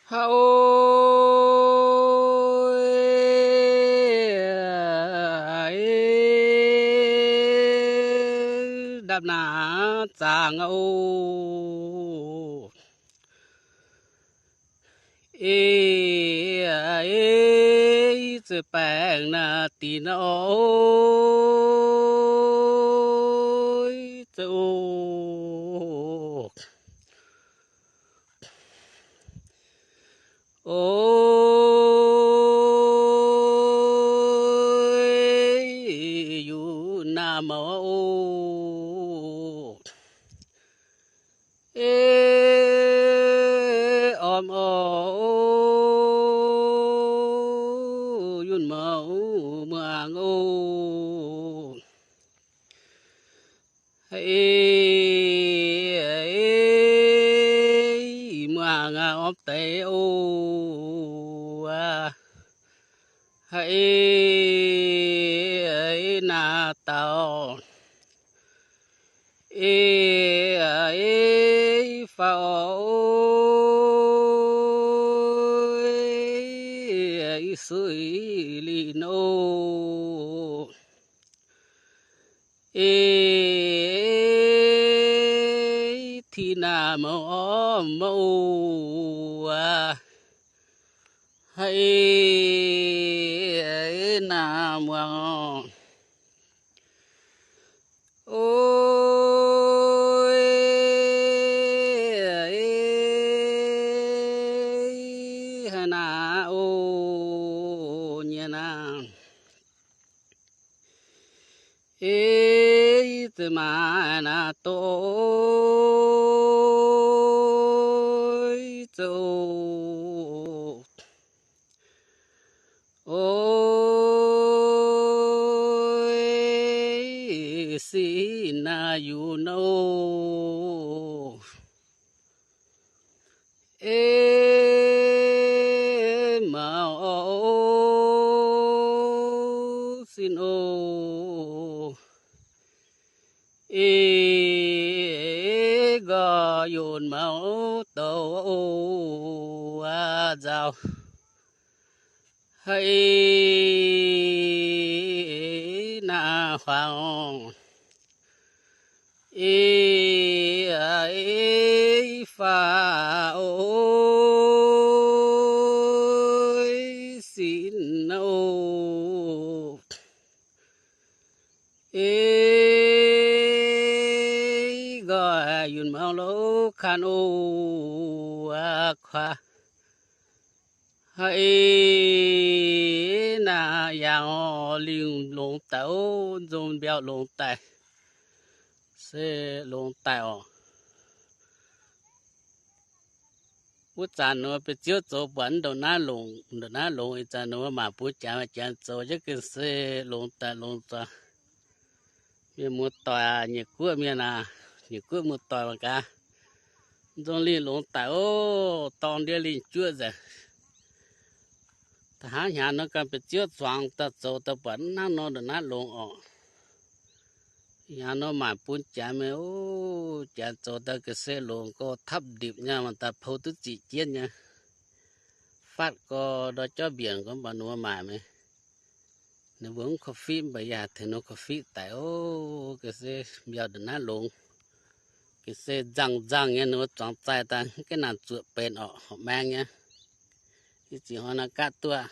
Ha'o, ndapv naaiv zaangc oc. Ei, ei, zuqc baengc naaiv dingc oc. Oi, zuqc oc. Oi, yungh naaiv mouc oc. Ei, orm oc, yunh mouc muangx oc. Ei, muangx orm deix oc. Ei, naaiv dauh. Ei, ei, faaux oc. Ei, suiv linh oc. Ei, ti naaiv mouc orm mouc oc. Ei, naaiv muangx oc. Oi, haaix naaiv oc, nyei naaiv. Ei, zuqc maaih naaiv doic zoqc. Oi, sin naaiv yungh oc. Ei, mouc oc, sin oc. Ei, nqoi yunh mouc douc oc, nzauh. Ei, naaiv huaang. Ei, ei, faaux oc, sin oc. Ei, nqoi yunh mouc louv kanh oc, kuaax. Ei, naaiv yangh oc, lingh longx daaih oc, nzong mbiauh longx daaih. Se longx daaih oc. Wuov zanc nor ba'ziouv zoux buatc ndongc naaiv longx, ndongc naaiv longx. Ih zanc nor maac bun janx, janx zoux jienv ga'sie longx daaih longx zuqc. Mienh muoz-doic aac, nyiec guoqv mienh aac, nyiec guoqv muoz-doic mangc gaax. Nzong lingh longx daaih oc, dorng ndiev lingh juoqv nzengc. Da'haav hnyangx nor ganh ba'ziouv zuangx daaih zoux daaih buatc hnangv nor ndongc naaiv longx oc. Hnyangx nor maac bun janx mienh oc, janx zoux daaih ga'sie longx gorx tapv ndipc nyei, mangc daaih pou duqv ziqc jienv nyei. Fatv gorx ndor jauv mbienc gorngv mv baac ninh mbuo maaic mingh. Ninh mbuo mv korv-fiqv mv baac yaac tengx ninh korv-fiqv daic oc. Ga'sie mbiauh ndongc naaiv longx. Ga'sie nzangh nzangh nyei, ninh mbuo zuangx zaih daaih mv gaengh naaic zuoqc benx orqc, horpc maeng nyei. Ih zanc hnoi naaiv gaatv duqv,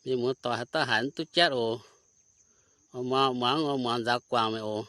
mienh muoz-doic haaix dauh haiz mv duqv jatv oc, muangx muangx nzaaux guangc meih oc.